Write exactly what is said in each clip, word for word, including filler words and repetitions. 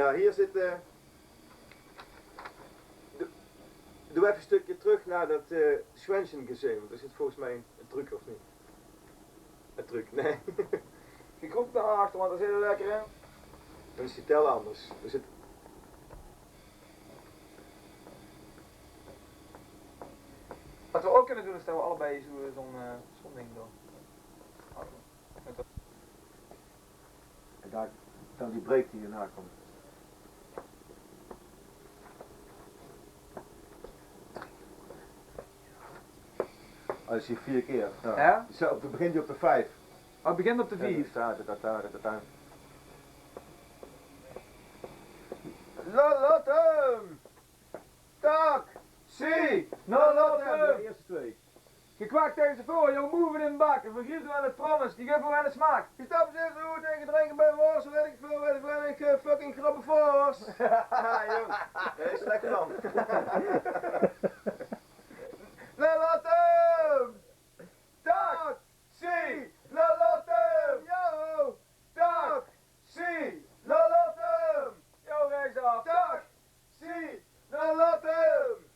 Ja, hier zit, eh, doe, doe effe e stökske trök nao dat, eh, Schwänzchengeseum. Dao zit volges mich e, e trök, of neet? E trök, nae. Geer kroept nao achter, want dao zit e lekker in. Dan is die tel anders. Dao zit... Wat v'r ouch kinne doon, is dat v'r allebei zoe, zoe'n, eh, zoe'n ding doon. En dan, dan die breuk die hierna kump. Oh, dat is hie veer kier. Ja. Ja? Zo, op de, begint hie op de vief. Oh, 't begint op de vief. Ja, ta, ta, ta, ta, ta. Lalatum! Taxi! Lalatum! De eerste twee. Gekwaak tijdens de veur, jouw move in de bak. Vergriet aan de promise, die geven we aan de smaak. Gestap zit zo tegen drinken bij Wors, weet ik veel, weet ik, weet ik, eh, fucking grobbe Vors. Jong, dat is lekker dan. Lalatum! Taxi! Lalatum! Yo! Taxi! Lalatum! Yo, rechtsaf! Taxi! Lalatum!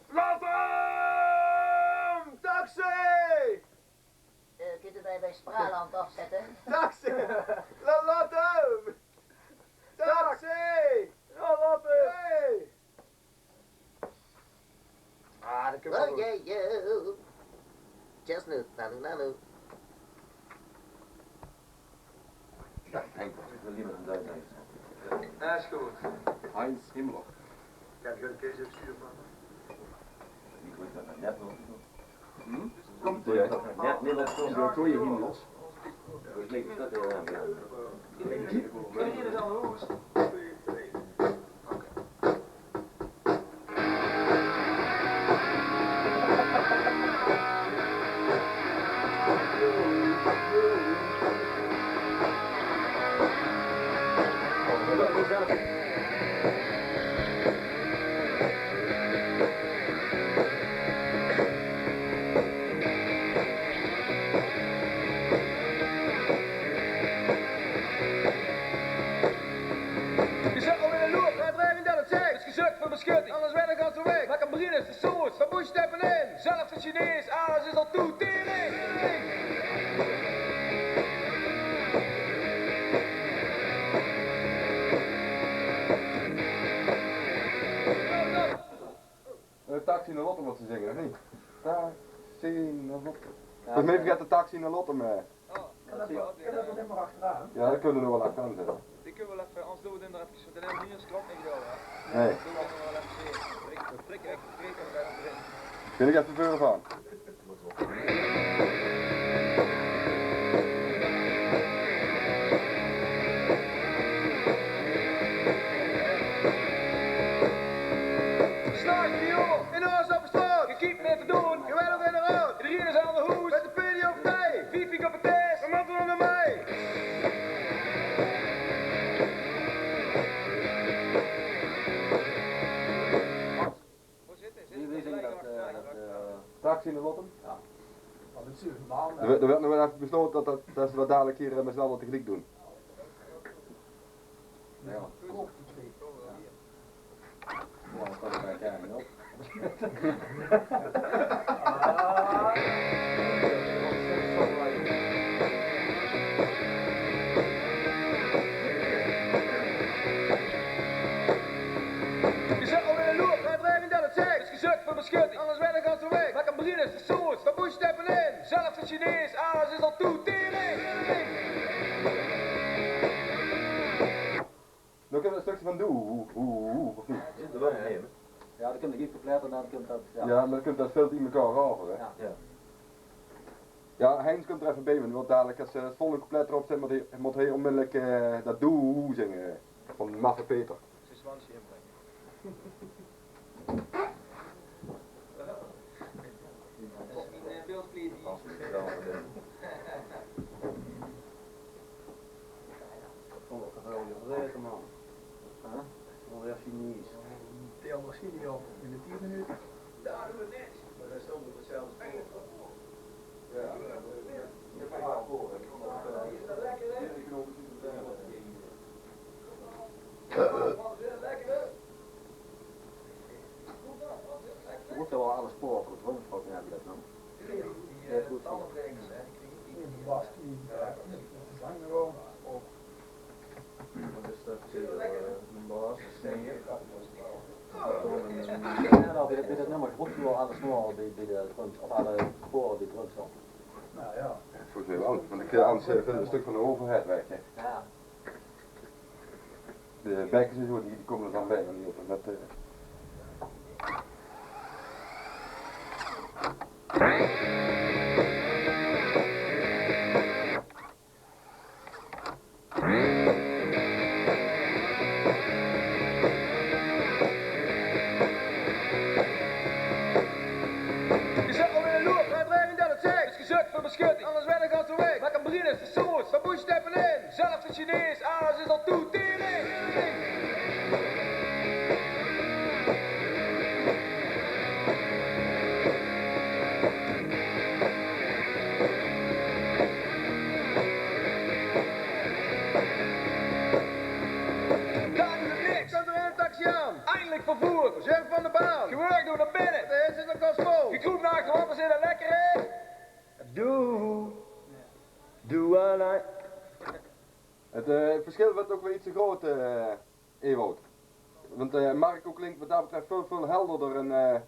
Latum! Taxi! Eh, kunt u mij bij Spraland afzetten? Taxi! Lalatum! Taxi! Lalatum! Hey! Ah, dat kump wel good. Chestnut, nanu nanu. Ja, ik denk dat we liever een Duits zijn. Ja, is good. Heinz Himmler. Ja, die gaat Kees ook sturen, man. Ik weet dat net nog. Hm? Komt ie, hè? Ja, nee, dat is zo'n goeie Himmler. Je zet al in de loer, maar drijf in dat het zegt. Is gezet voor beschutting, anders werd ik al zo weg. Maak een briedes, de soos, van boesjteppen in. Zelfs de Chinees, alles is al toe, tering. Eh, Taxi nao Lottum wat ze zinge, of neet? Taxi nao Lottum. Ja, volges mich vergeit de Taxi nao Lottum, eh. Oh, dat is wel, ja. Ja, dat kinne v'r nog wel achteraan zette. Die kinne v'r wel effe, anders doon v'r dit nog effe, want dan hebbe v'r hie 'n strop neet gedaon, hè. Nee. Dan doon v'r dit nog wel effe zeen. Prik, prik, prik, prik, prik, prik. Kin ik effe veur vaan? S'nachts, jong, in Oors op de straot. Je kiekt meer te doen, je weet ook in de raad. Iedereen is aan de hoes, met de puddy op thee. Fifi op de test, maar man van mij. Wie, wie zing je dat, eh, dat, eh, Taxi nao Lottum? Ja. D'r wuuert, d'r wuuert nog wel effe beslote dat, dat, dat ze dat dalik hie, eh, mit z'n alle tegeliek doen. Ja. Wow, dat kan ik eigenlijk niet op. Je zet al in de loer, maar drijf in dat het zegt. Is gezet voor beschutting, anders werd ik al zo weg. Maak een briedes, de soos, van boesjteppen in. Zelfs de Chinees, alles is al toe, tering. Dan kunnen we een stukje van doen. Hoe, hoe, hoe, of niet? Ja, dat zit er wel in, hè? Ja, dan kun je het compleet en dan kun je dat, ja. Ja, maar dan kun je dat veel in elkaar rauwen, hè? Ja. Ja. Ja, Heinz kump d'r effe bij, want dalik, es, eh, 't volgende couplet d'rop zit, mót hae, mót hae onmiddellik, eh, dat doe zinge van Maffe Peter. Ze is wel eens inbrengen. Dat is mien, eh, beeldvleer die... Oh, wat geweldig. Wat is het, man? Huh? Alweer Chinees. Die allemaal Chinees al in de tien minuten. Daar doen we niks. Maar dat is ook hetzelfde spel. Ja. Ja, maar ja, voor, hè. Is dat lekker, hè? Ja, ik wil ook niet. Wat is dat? Eh, een baas, sneer. Ja, nou, bij, bij dat nummer groep je wel alles nog al bij, bij de grond, of alle sporen die grond staan. Nou ja. Ja, volgens mij wel, want ik, eh, anders, eh, een stuk van de overheid weg, hè. Ja. De bekkers en zo, die, die komen er dan bijna niet op. En dat, eh, Is dat alweer een loer? Laat dreigen dat het zegt. Is gezocht voor beschutting. Anders werd ik al zo weg. Maak een bril is de soos. Van boestep en in. Zelfs de Chinees, alles is al toe. Tering! Daar doet het niks. Komt er een taxi aan. Eindelijk vervoer. Jeugd van de baan. Gewerkt door naar binnen. De hits is een kost vol. Gekroep naar achter, want we zitten lekker in. Doe. Doe alleen. Het, eh, het verschil wordt ook weer iets te groot, eh, Ewout. Want, eh, Marco klinkt wat dat betreft veel, veel helderder en, eh,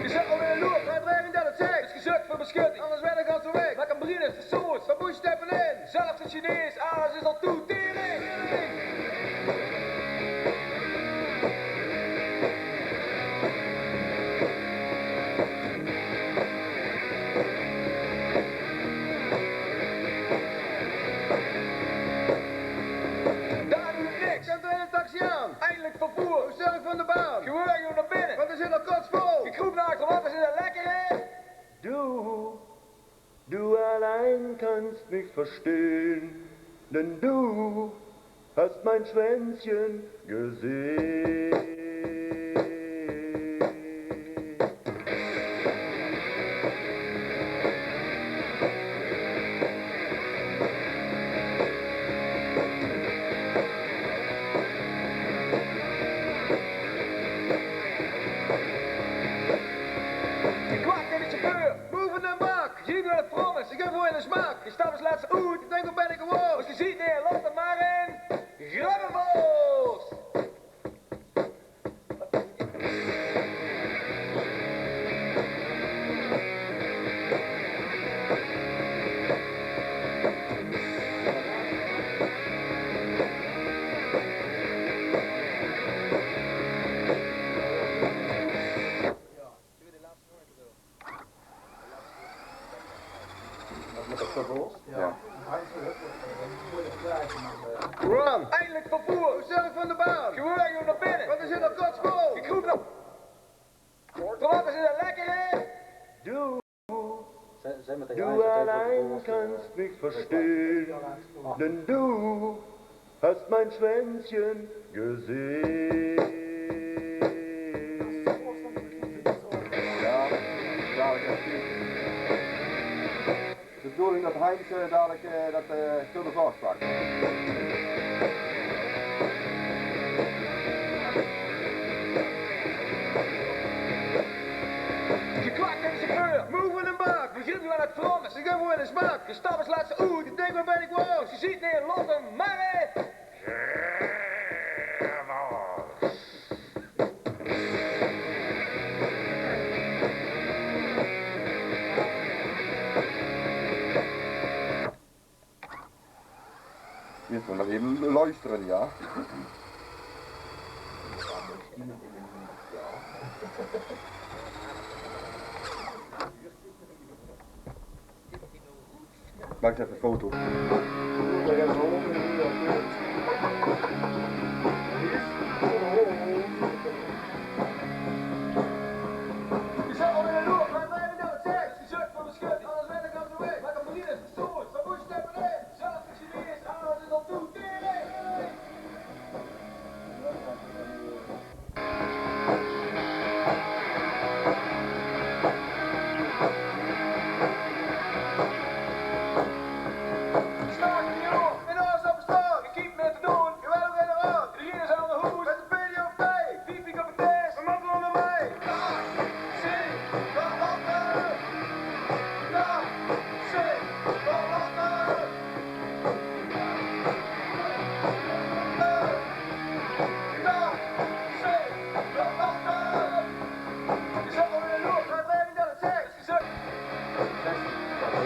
Is dat alweer een loer? Laat dreigen dat het zegt. Is gezocht voor beschutting. Anders werd ik al zo weg. Maak een bril is de soos. Van boestep en in. Zelfs de Chinees, alles is al toe. Tering! Daar doet het niks. Komt er een taxi aan. Eindelijk vervoer. Hoe stel ik van de baan? Gewoon door naar binnen. Want we zitten al kotsvol. Ik roep naar achter, want we zitten lekker in. Doe. Du allein kannst mich verstehn, denn du hast mein Schwänzchen gesehn. Gekwak in de chauffeur, boven de bak. Geef me een promise, ik heb voor in de smaak. Je stap is laatste oet, ik denk, waar ben ik gewoon? Als je ziet, nee, laat het maar in. Grabbelvors! Wat met dat vervolg? Ja. Run! Eindelijk vervoer! Hoe stel ik van de baan? Gewoon, joh, naar binnen! Want we zitten al kotsvol! Ik roep nog. Wat is er lekker in? Doe! Du allein kannst mich verstehen, denn du hast mein Schwänzchen gesehen. Ja, dadelijk. Het is de bedoeling dat Heinz, eh, dadelijk, eh, dat, eh, spul de zorg pakt. Gekwak in de chauffeur, move in de bak. Begin aan het front. Ik heb voor in de smaak. Je stap is laatste oet. Ik denk, waar ben ik woon? Als je ziet, nee, los hem maar in. Eerst maar nog even luisteren, ja. Maak even een foto.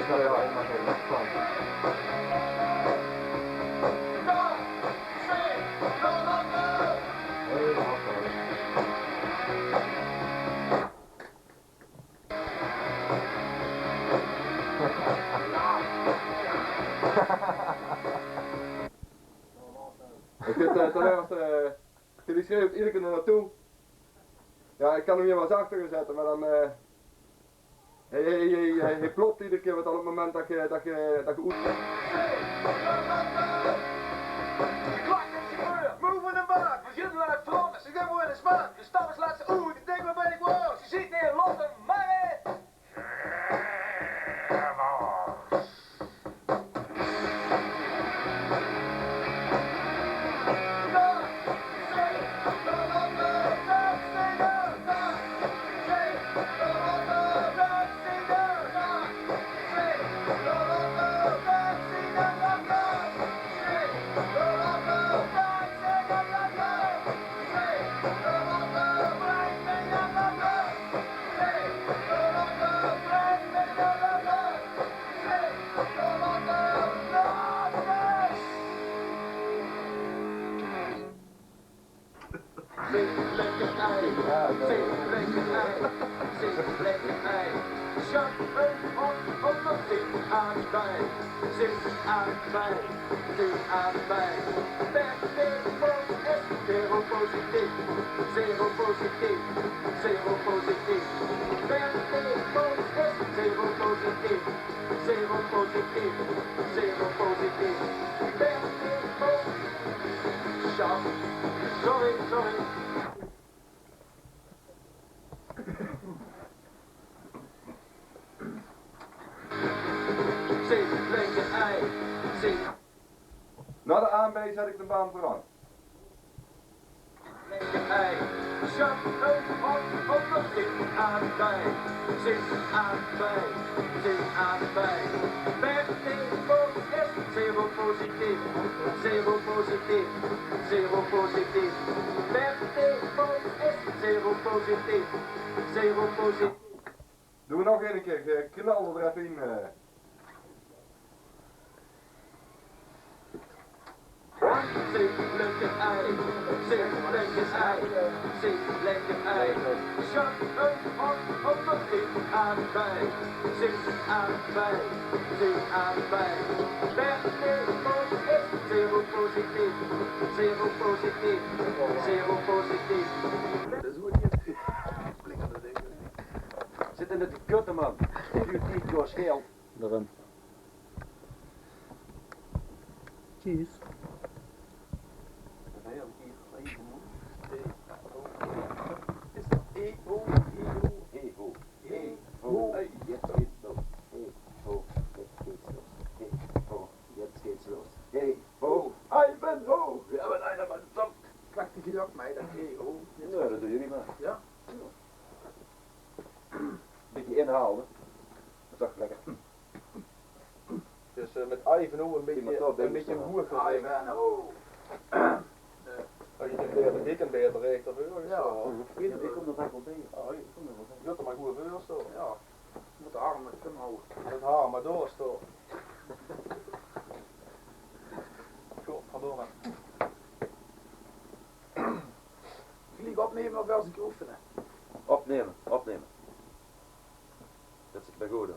Ja, ja, ich mach den Anfang. Ich vind, eh, ten eerste, eh, die schreeuwt iedere keer naar naartoe. Ja, ich kan 'm hie waal zachter zètte, mer dan, eh, Hij, hij, hij, hij, hij plop iedere keer wat al op het moment dat je, dat je, dat je oet... Klak en chauffeur, move in de baan. We zitten aan het front, ze gaan voor in de span. De stap is laatste oeh, ik denk, waar ben ik woon? Ze zit neer, los hem maar in. Zit lekker ei, zit lekker ei, zit lekker ei. Sjaak, een hond, honderd zit aan bij. Zit aan bij, zit aan bij. Bert Demoos is zero positief, zero positief, zero positief. Bert Demoos is zero positief. Zero positief, zero positief. Bert Demoos. Sjaak. Sorry, sorry. Zit lekker ei. Zit Na de A en B zet ik de baan vooraan. Ei, sjaak, een hond, honderd zit aan bij. Zit aan bij, zit aan bij. Bert Demoos is zero positief, zero positief, zero positief. Bert Demoos is zero positief, zero positief. Doen we nog een keer, eh, knal er even in, eh. Zit lekker ei, zit lekker ei, zit lekker ei. Sjaak, een hond, honderd zit aan bij. Zit aan bij, zit aan bij. Bert Demoos is zero positief, zero positief, zero positief. Zit in de kutte, man. Duurt niet door scheel. Daarom. Tjus. Hey ho, hey ho, hey ho, hey, jetzt geht's los. Hey ho, jetzt geht's los. Hey ho, jetzt geht's los. Hey ho, Ivanhoe, we hebben eine Mannschaft. Pak die hier op mij, dat hey ho. Ja, dat doe je niet meer. Ja. Beetje inhalen. Dat is toch lekker. Dus, eh, met Ivanhoe een beetje, een beetje hoer gaan zingen. Ivanhoe. Eh, oh, je kunt beter, je kunt beter rechter voor, ja. Zo. Ik kom er vaak wel bij. Oh, je komt er maar goed voor, zo. Ja. Moet de arm maar kunnen houden. Met haar maar door, zo. Godverdomme. Gelijk opnemen of wel eens een keer oefenen? Opnemen, opnemen. Dat is bij goede.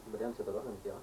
Bij hem zit er wel in, ja.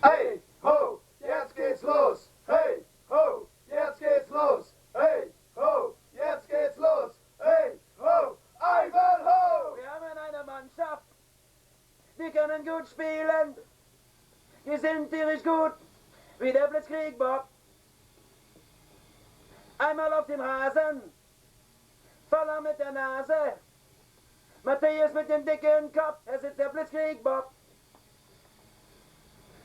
Hey, ho, jetzt geht's los. Hey, ho, jetzt geht's los. Hey, ho, jetzt geht's los. Hey, ho, Ivanhoe. Wir haben eine Mannschaft. Die können gut spielen. Die sind tierisch gut. Wie der Blitzkrieg Bob. Einmal auf den Rasen. Voller mit der Nase. Matthäus mit dem dicken Kopf, er sitzt der Blitzkrieg Bob.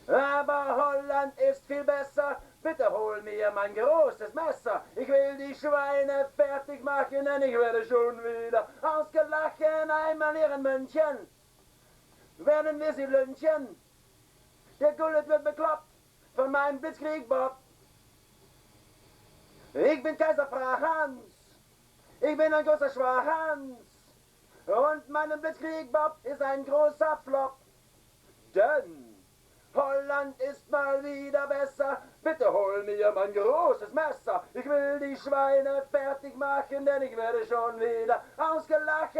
Aber Holland ist viel besser. Bitte hol mir mein großes Messer. Ich will die Schweine fertig machen, denn ich werde schon wieder ausgelacht. Einmal hier in München werden wir sie lynchen. Der Gullit wird bekloppt von meinem Blitzkrieg Bob. Ich bin Kaiser Franz. Ich bin ein großer Schwanz. Und mein Blitzkrieg Bob ist ein großer Flop. Denn Holland ist mal wieder besser. Bitte hol mir mein großes Messer. Ich will die Schweine fertig machen, denn ich werde schon wieder ausgelacht.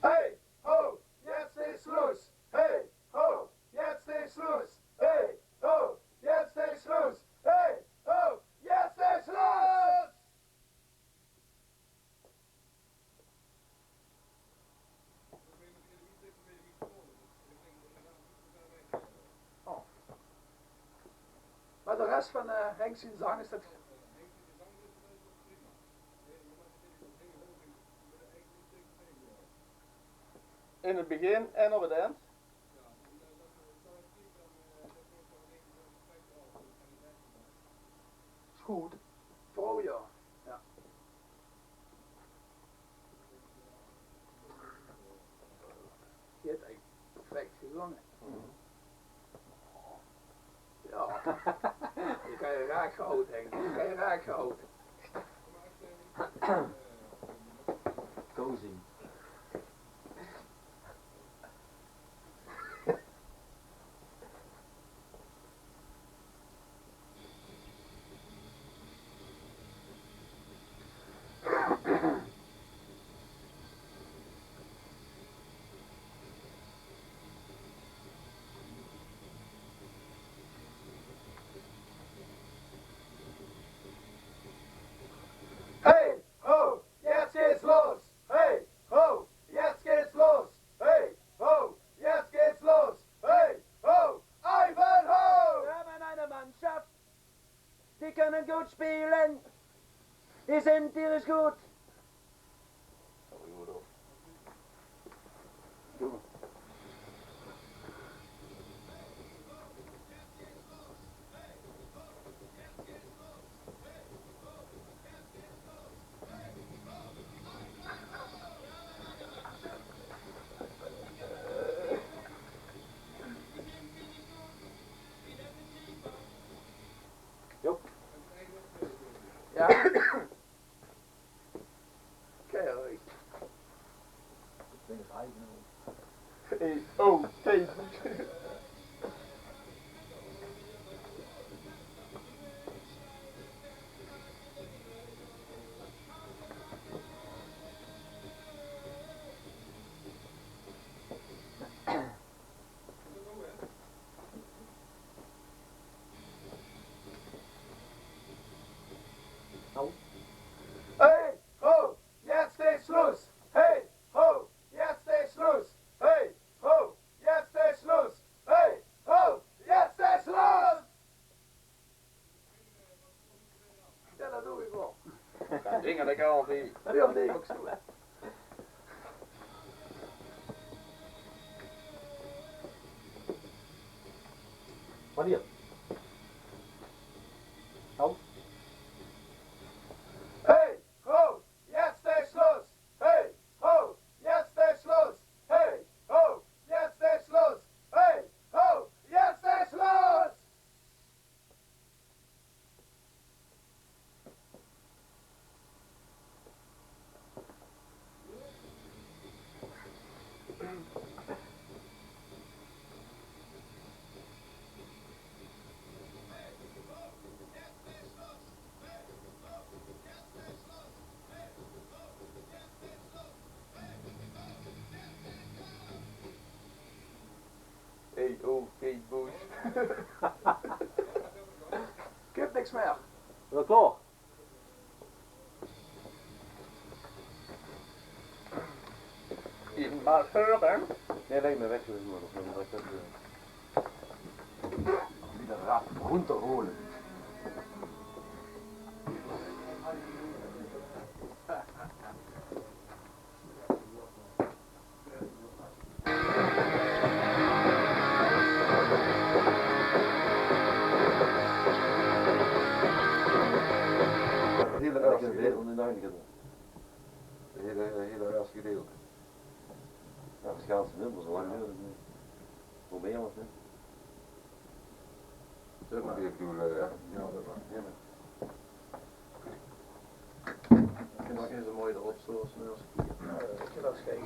Hey, ho, jetzt ist Schluss. Hey, ho, jetzt ist Schluss. Hey, ho, jetzt ist Schluss. Hey, ho, jetzt ist Schluss. Oh. Maar de rest van, eh, Henk zien zang is dat. In het begin en op het eind. Is good. Vrouw, ja. Ja. Die het eigelik perfect gezónge. Ja. Die kan je raak gehaold, Henk. Die kan je raak gehaold. Cozy. Hey, ho, jetzt geht's los. Hey, ho, jetzt geht's los. Hey, ho, jetzt geht's los. Hey, ho, Ivanhoe! Wir haben eine Mannschaft, die können gut spielen. Die sind tierisch gut. Jop. Ja. Keigood. Hey, oh, hey. Hey, ho, jetzt is Schluss! Hey, ho, jetzt is Schluss! Hey, ho, jetzt is Schluss! Hey, ho, jetzt is Schluss! Ja, dat doon ich waal. Dat ding dat ich al die. Dat doon ich ouch zo, hè. Wanneer? Nou. Hey, ho, jetzt is Schluss! Hey, ho, jetzt is Schluss! Hey, ho, jetzt is Schluss! Hey, ho, jetzt is Schluss! Hey, oh, hey, boys. Ich höb niks mieë. Is dat klaor? Is maar hören. Nee, nee, ik ben weg geweest, maar nog een beetje. Wie de raap rond te rollen. eh, hele eerste gedeelte. Ja, dat is gans minder, zo lang duurt het niet. Proberen we het, hè. Zeg maar, ik bedoel, eh, ja, dat mag. Ja, maar. Ik vind dat geen zo mooi erop zo, als we als ik dat schijn.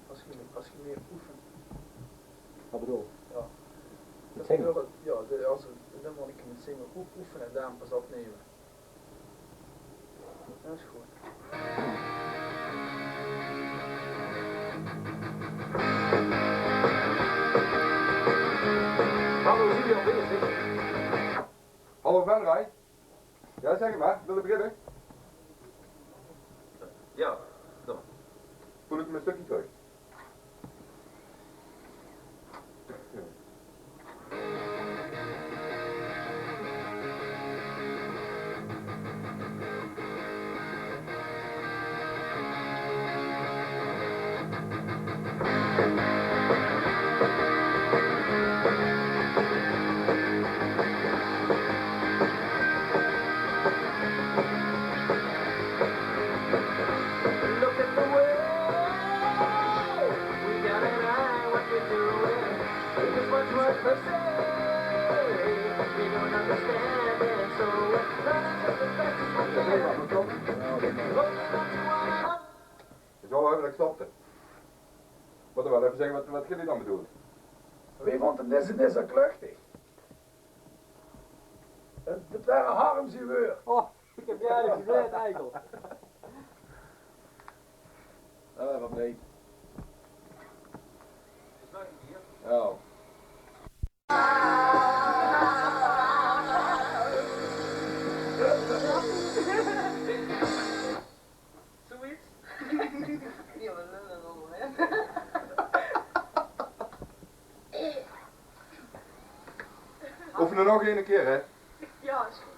Als je, als je meer oefent. Wat bedoel? Ja. Dat zingen? Ja, de, als we, dan moet ik met zingen oefenen en dan pas opnemen. Dat is goed. Hallo, zien we al bezig? Hallo, Venray. Ja, zeg het maar. Wil je beginnen? Ja, kom. Voel ik me een stukje terug. Look at the world. We gotta know what we're doing. There's much more to say. We don't understand it, so we're learning just as fast as we can. Holding on to one another. Is wel leuk dat ik stopte. Moet er wel even zeggen wat, wat jullie dan bedoelen. Wie vond het deze, deze kluchtig? Het, het waren harm zien weur. Oh, ik heb jij gezegd, eikel. Ah, wat leuk. Oh. Zoiets. Ja, we lullen wel, hè. Oefenen nog een keer, hè? Ja, is goed.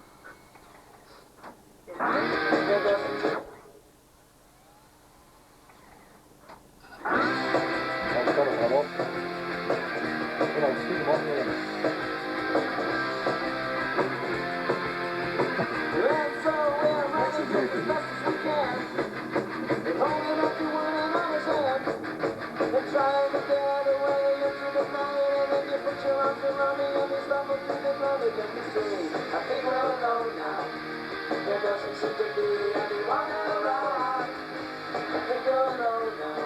There doesn't seem to be anyone around. I think we're alone now.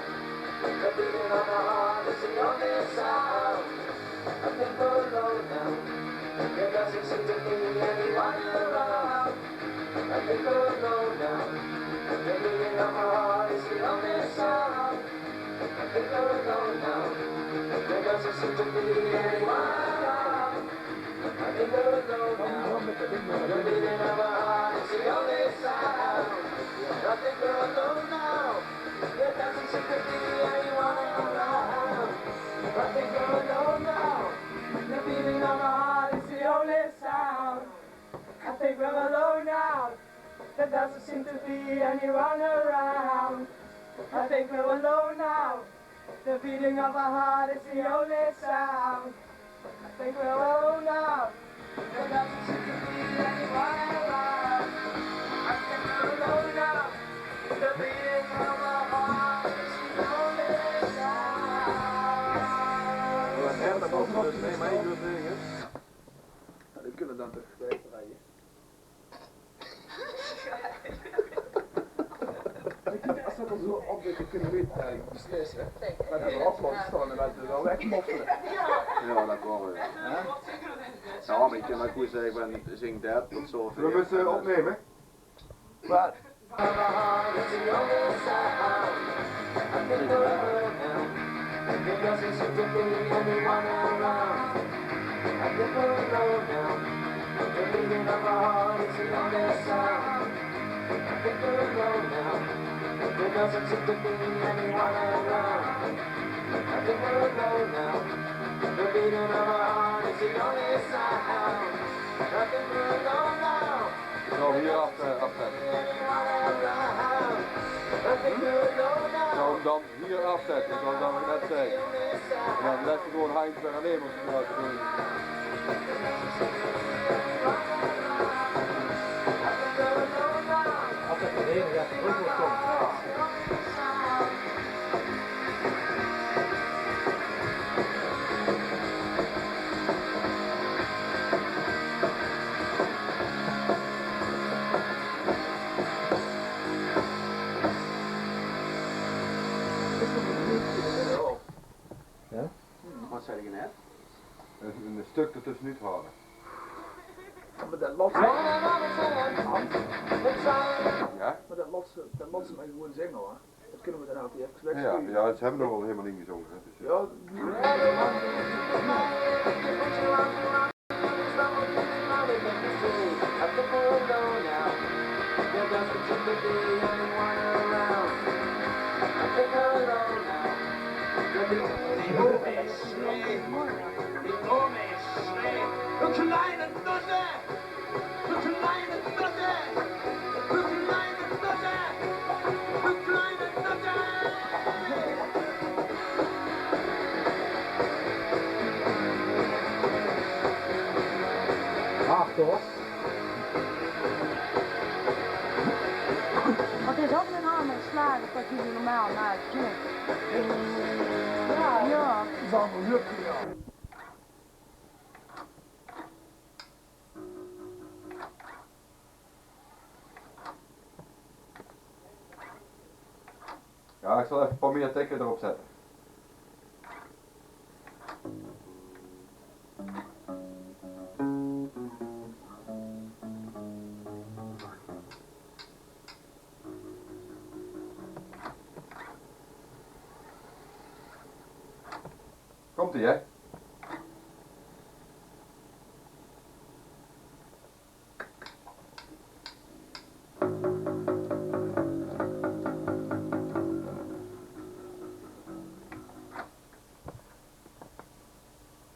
The beating of my heart is the only sound. I think we're alone now. There doesn't seem to be anyone around. I think we're alone now. The beating of my heart is the only sound. I think we're alone now. There doesn't seem to be anyone around. I think we're alone now. The beating of our heart is the only sound. I think we're alone now. There doesn't seem to be anyone around. I think we're alone now. The beating of our heart is the only sound. I think we're alone now. There doesn't seem to be anyone around. I think we're alone now. The beating of our heart is the only sound. I think we're alone now. There doesn't seem to be anyone around. I think we're alone now. The beating of our heart is the only sound. Wat erg dat we dus mee, mee kunnen zingen. Ja, die kunnen dan toch kwijt rijden. Ik denk, als we dat dan zo opdekken, kunnen we het eigenlijk beslissen. Maar dan erop laten staan en laten we wel wegmoffelen. Ja, dat wel, ja. Hè? Ja, maar ik kan ook goed zeggen, van, zing dat, tot zo. We moeten opnemen. Wat? Zo, hier af, eh, afzetten. Zo, dan hier afzetten, zoals dat ik net zei. En dan blijf je gewoon Heinz weer alleen maar gebruiken. Afzetten, nee, ja, goed, goed, goed. Zègk ich net. Ein, ein stök d'rtösse oet haole. Mer det lètste, mer det lètste, det lètste mót ich gewoon zinge, huer. Det kinne v'r dan altied efkes wegstuure. Ja, ja, ze höbbe 't al hielemaol ingezónge, hè, dus, ja. Ja. Ach, toch? Mer 't is ouch ein aander slaag es det die normaal maak. Ja. Ja. Ja, ich zal effe ein paar mieë tikke d'rop zètte. Kump-ie, hè?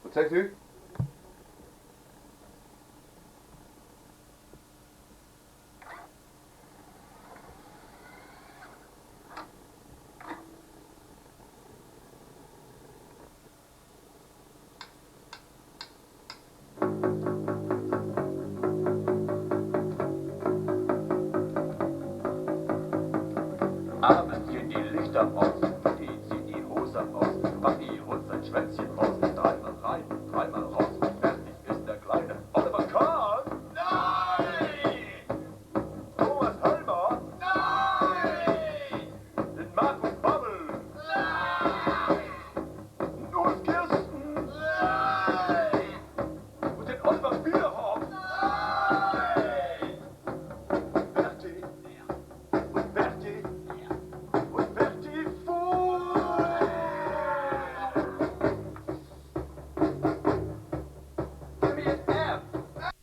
Waat zaet geer? Abend gehen die Lichter aus.